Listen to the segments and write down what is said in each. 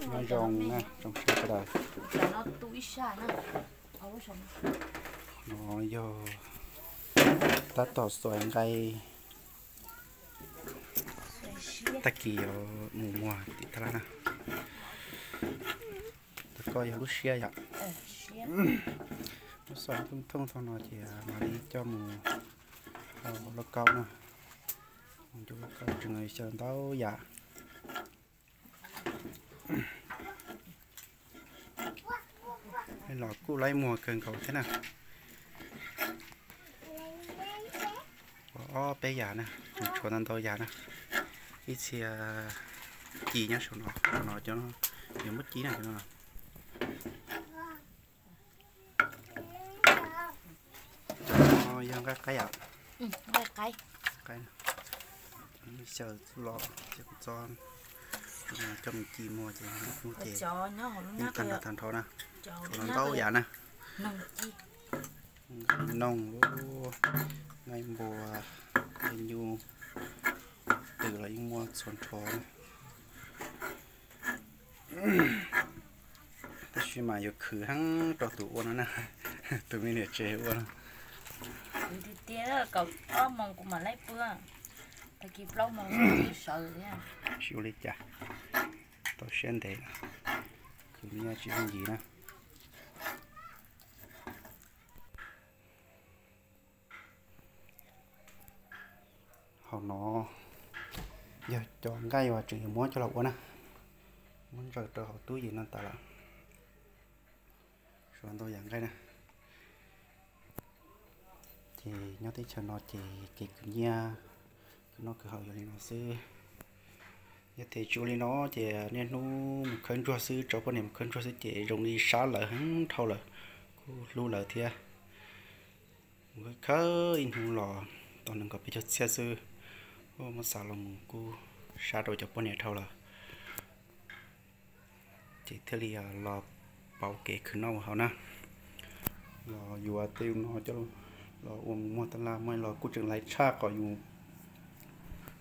Nyob zoo na tsoom saib sawv daws. No yog tab tom xuas nqaij tag kis yuav mus muag tim tab laj na. Tus koj yog lub siab yom. Lub xom thooj thooj tag no ces mam li coj mus hau lauj kaub na. Mus ncu lauj kaub tseem xyaw ntau yam. Los kuj laib muag kawg nkaus thiab na. Ua ob peb yam na, tseem tshuav ntau ntau yam na. Ib txhia ci nyob saum no, saum no cov yuav muab ci na cov no. Cov no yog nqaij qaib yom? Xyaw txuj lom ces kuv txo coj mus ci muag ces hnub ces yeej tag nrho tag nrho na. Tshuav ntau yam na. Nqaij noog, nqaij npua, nqaij nyuj, twm los yeej muaj txhua nrho na. Tab sis mas yuav khwv heev rau tus ua no na, tus me niam tsev ua no. Khwv tiag tiag, kaum ob moos kuv mam laib pw, tag kis plaub moos sawv thiab. Tsis ua li cas, tau siab ntev, khwv nyiaj tsis yooj yim na. Hauv no yog cov nqaij uas tseem yuav muab coj los ua na, muab ntsaws rau hauv tub yees no tas lawm. Sau ntau yam nqaij na. Ces nyob teb chaws no ces kev khwv nyiaj khwv noj khwv haus yog li no xwb. Yog tias tsis ua li no ces niaj hnub mus khawb ntsuag xwb, tso poj niam mus khawb ntsuag xwb ces zoo li sab lawv heev dhau lawm, kuj hlub lawv thiab. Mus khawb khawb ib hnub los tau nees nkaum peb caug txhiab xwb, muab xav los mus kuj sab rau cov poj niam dhau lawm. Ces thiaj li los pauv kev khwv noj ua haus na. Los yuav tej no coj los ua mus muag tab laj muaj los kuj tseem laiv tshaj kom yus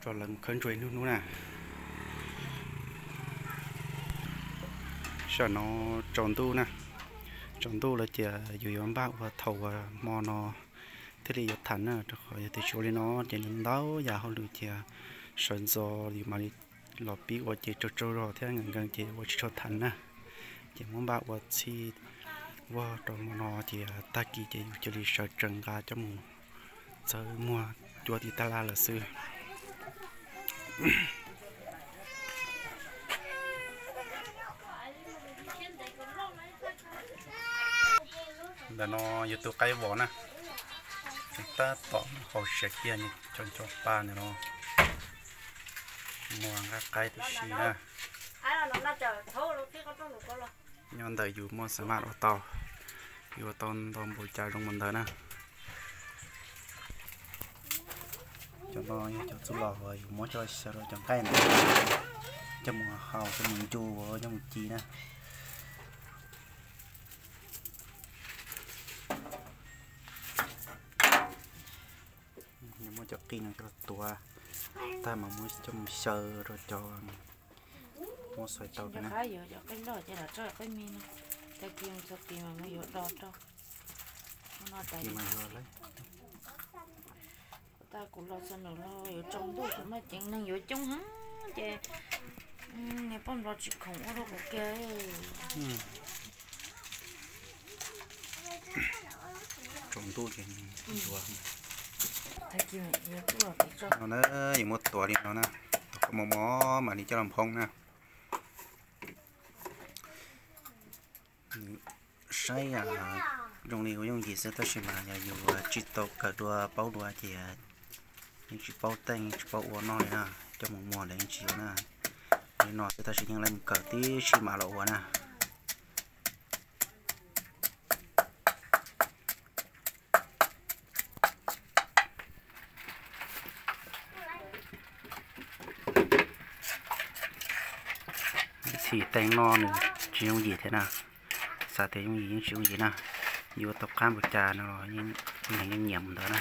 tso lawv mus khawb ntsuag ib hnub hnub na. Sam no tsaus ntuj na, tsaus ntuj lawm ces yus yuav npaj ua thaum uas hmo no thiaj li yuav tham na, rau qhov yog tias tsis ua li no ces nws ntau yam hauj lwm ces sawv ntxov yus mam li los pib ua ces tsaug tsaug zog thiab nkees nkees ces ua tsis tshua tham na. Ces muab npaj ua txhij vog rau hmo no ces tag kis ces yus cia li sawv tsees nqa coj mus txawb muag cuab tim tab laj lawm xwb. Ntawm no yus tus qaib vos na, tab tom hau siav kiag nco nco pa ntawm no, muag nqaij qaib tib si na. Nyob ntawm yus muaj xav maj ua tau, yus ua tau ntau npaum cas zoo mus ntawd na. Cov no yog cov txuj lom uas yus muab coj xyaw rau cov nqaij ntawd, coj mus hau, coj mus ncu, coj mus ci na. Muab cov qij no coj los tuav tag mas muab coj mus xyaw rau cov muab xuaim tau na. Qab yuav cov qij loj ces los tso qij me no, tag kis txog kis mas mus yuav do rau. Tag kuv los txog nram no yuav tsaus ntuj kuv mas ceev neeg yuav coob heev ces niag poj nplog tsis khoom ua rau kuv kiag. Tsaus ntuj ces yuav. No na, yus muab tuav li no na, tuav kom mos mos mam li coj los nphoo na. Saib zoo li ua yooj yim xwb tab sis mas yog yus tsis tau kawm dua paub dua ces yeej tsis paub teej tsis paub ua noj li na, coj mus muag lawm yeej tsis yuav na. Li no xwb tab sis yeej lawv mus kawm tib si mam los ua na. Ib txhis teej no nws tsis yooj yim thiab na, xav tias yooj yim yeej tsis yooj yim na, yuav tau qab npaum cas no los neeg yeej nyiam mus ntawd na.